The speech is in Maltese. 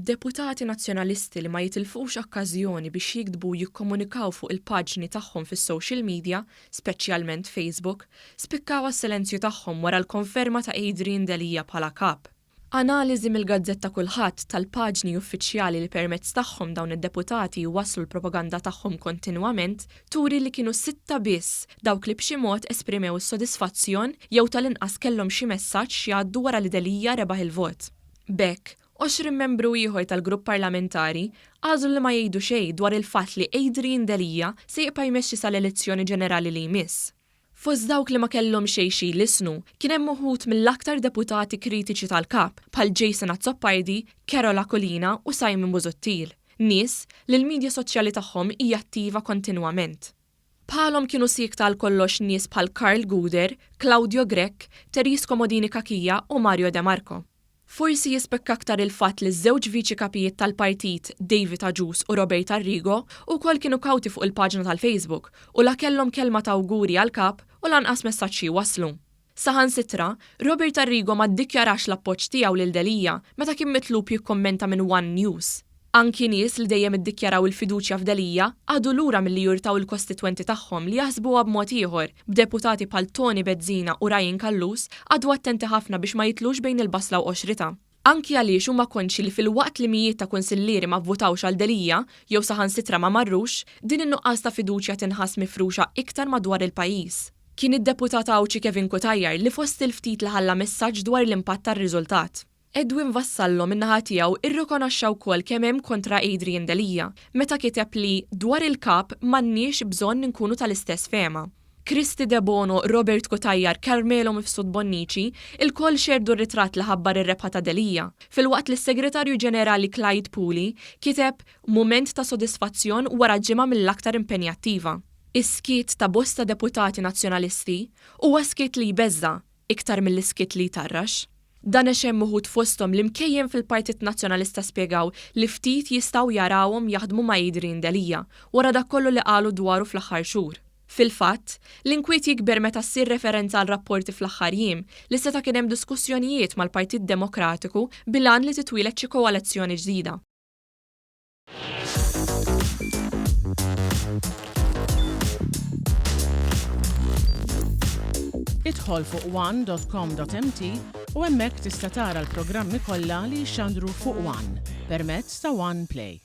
Deputati Nazzjonalisti li ma jitilfux okkażjoni biex jiktbu u jikkomunikaw fuq il-paġni tagħhom fis-social media, speċjalment Facebook, spikkaw għas-silenzju tagħhom wara l-konferma ta' Adrian Delia bħala Kap. Analiżi mill-gazzetta Kullħadd tal-paġni uffiċjali li permezz tagħhom dawn id-deputati jwasslu l-propaganda tagħhom kontinwament turi li kienu sitta biss dawk li b'xi mod esprimew is-sodisfazzjon jew tal-inqas kellhom xi messaġġ x'jgħaddu wara li Delia rebaħ il-vot. B'hekk, 20 membru ieħor tal-grupp parlamentari għażlu li ma jgħidu xejn dwar il-fatt li Adrian Delia se jibqa' jmexxi sal-elezzjoni ġenerali li jmiss. Fost dawk li ma kellhom xejn xi jlissnu kien hemm uħud mill-aktar deputati kritiċi tal-Kap bħal Jason Azzopardi, Carol Aquilina u Simon Busuttil, nies li l-midja soċjali tagħhom hija attiva kontinwament. Bħalhom kienu siekta għal kollox nies bħal Karl Gouder, Claudio Grech, Therese Comodini Cachia u Mario De Marco. Forsi jispikka aktar il-fatt li ż-żewġ viċi kapijiet tal-partit, David Agius u Robert Arrigo, ukoll kienu kawti fuq il-paġna tal-Facebook u la kellhom kelma ta' awguri għall-Kap u lanqas messaġġ xi jwasslu. Saħansitra, Robert Arrigo ma ddikjarax l-appoġġ tiegħu lil Delia meta kien mitlub jikkummenta minn one News. Anki nies li dejjem iddikjaraw il-fiduċja f'Delia qagħdu lura milli jurtaw il-kostitwenti tagħhom li jaħsbuha b'mod ieħor, b'deputati bħal Toni Bezzina u Ryan Callus qagħdu attenti ħafna biex ma jitlux bejn il-basla u qoxritha. Anki għaliex huma konxji li filwaqt li mijiet ta' kunsillieri ma vvutawx għal Delia, jew saħansitra ma marrux, din in-nuqqas ta' fiduċja tinħass mifruxa iktar madwar il-pajjiż. Kien id-Deputat Għawdxi Kevin Cutajar li fost il-ftit li ħalla messaġġ dwar l-impatt tar-riżultat. Edwin Vassallo min-naħa tiegħu rrikonoxxa wkoll kemm hemm kontra Adrian Delia meta kiteb li dwar il-Kap m'għandniex bżonn inkunu tal-istess fehma. Kristy Debono, Robert Cutajar, Carmelo Mifsud Bonnici ilkoll xerrdu r-ritratt li ħabbar ir-rebħa ta' Delia, filwaqt li s-Segretarju Ġenerali Clyde Puli kiteb mument ta' sodisfazzjon wara ġimgħa mill-aktar impenjattiva. Is-skiet ta' bosta deputati Nazzjonalisti huwa skiet li jbeżża' iktar milli skiet li jtarrax. Dan għax hemm uħud fosthom li mkejjen fil-Partit Nazzjonalista spjegaw li ftit jistgħu jarawhom jaħdmu ma' Adrian Delia wara dak kollu li qalu dwaru fl-aħħar xhur. Fil-fatt, l-inkwiet jikber meta ssir referenza għal rapporti fl-aħħar jiem li seta' kien hemm diskussjonijiet mal-Partit Demokratiku bil-għan li titwieled xi koalezzjoni ġdida. Idħol fuq one dot com dot mt u hemmhekk tista' tara l-programmi kollha li jixxandru fuq one permezz ta' One Play.